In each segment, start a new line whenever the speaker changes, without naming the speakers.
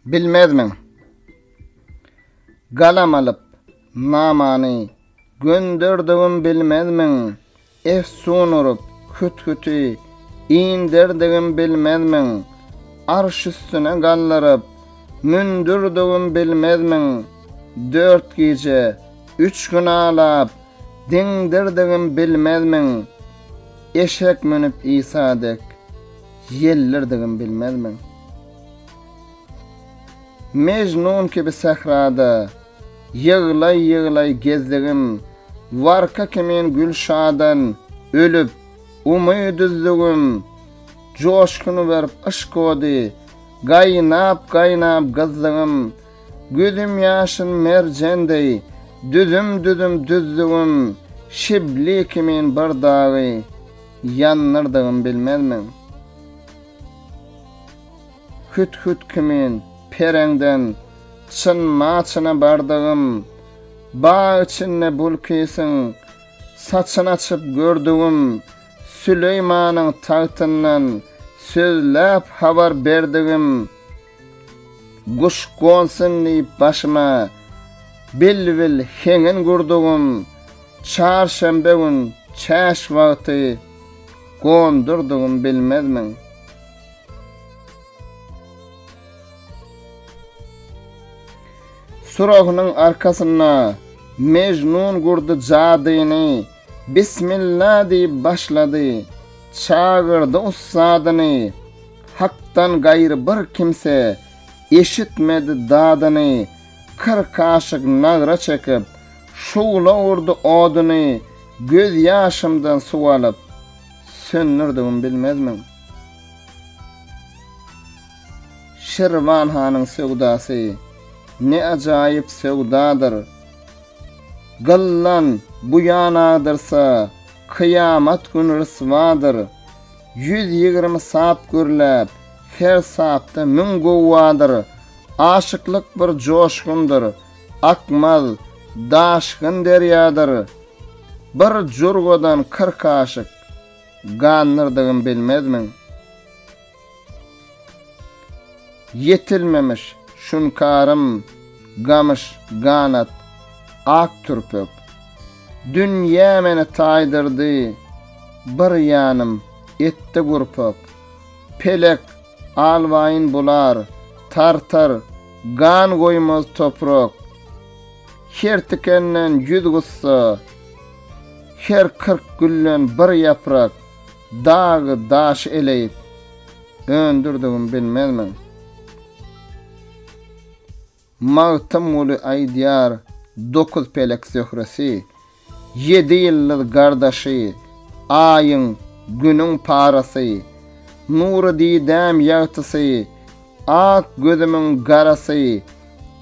Bilmezmiň? Galam alyp, namany gönderdigim bilmezmiň? Efsun urup, hüt-hüti inderdigim bilmezmiň? Arş üstüne galdyryp, mündürdigim bilmezmiň? Dört gije, üç gün aglap, diňdirdigim bilmezmiň? Eşek münüp Isa dek, ýeldirdigim bilmezmiň? Mejnun kibi sährada, ýyglaý-ýyglaý gezdigim, Warka kimin Gülşadan ölüp, umyt üzdügim, Joşgun berip yşk ody, gaýnap-gaýnap gyzdygym, Gözüm ýaşyn merjen deý, düzüm-düzüm düzdügim, Şibli kimin bir dagy ýandyrdygym bilmezmiň? Hüt-hüt kimin pereňden çynma-çyna bardygym, Bag içinde Bulkysyň saçyn açyp gördügim, Süleýmanyň tagtyndan sözläp habar berdigim, Guş gonsun diýip başyma bilbil heňin gurdugym, Çarşenbe gün çäş wagty gondurdygym bilmezmiň? Surahynyň arkasynda Mejnun gurdy jadyny, Bismilla diýip başlady, çagyrdy ussadyny, Hakdan gaýry bir kimse eşitmedi dadyny, 40 aşyk nagra çekip, şugla urdy oduny, Göz ýaşymdan suw alyp, söndürdigim bilmezmiň? Şirwan hanyň söwdasy ne ajaýyp söwdadyr. Gyllan buýan agdyrsa, kyýamat gün ryswadyr. 120 sap gürläp, her sapda müň gowwadyr. Aşyklyk bir joşgundyr, akmaz, daşgyn derýadyr. Bir jurgadan 40 aşyk gandyrdygym bilmezmiň? Ýetilmemiş şunkarym gamyş ganat ak türpek. Dünýä meni taýdyrdy, bir ýanym etdi gurpak. Pelek albaýyn bular, tartar, gan goýmaz toprak. Her tikenden ýüz gussa, her 40 gülden bir ýaprak. Dagy daşy eleýip, öndürdigim bilmezmiň? Magtymguly aýdýar, Dokuz pelek zöhresi, Ýedi ýyldyz gardaşy, Aýyň, Günüň parasy, Nury didäm ýagtysy, Ak gözümiň garasy,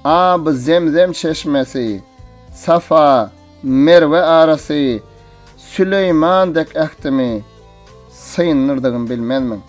Aby zemzem çeşmesi, Safa, Merwe arasy, Süleýman dek ähtimi syndyrdygym bilmezmiň?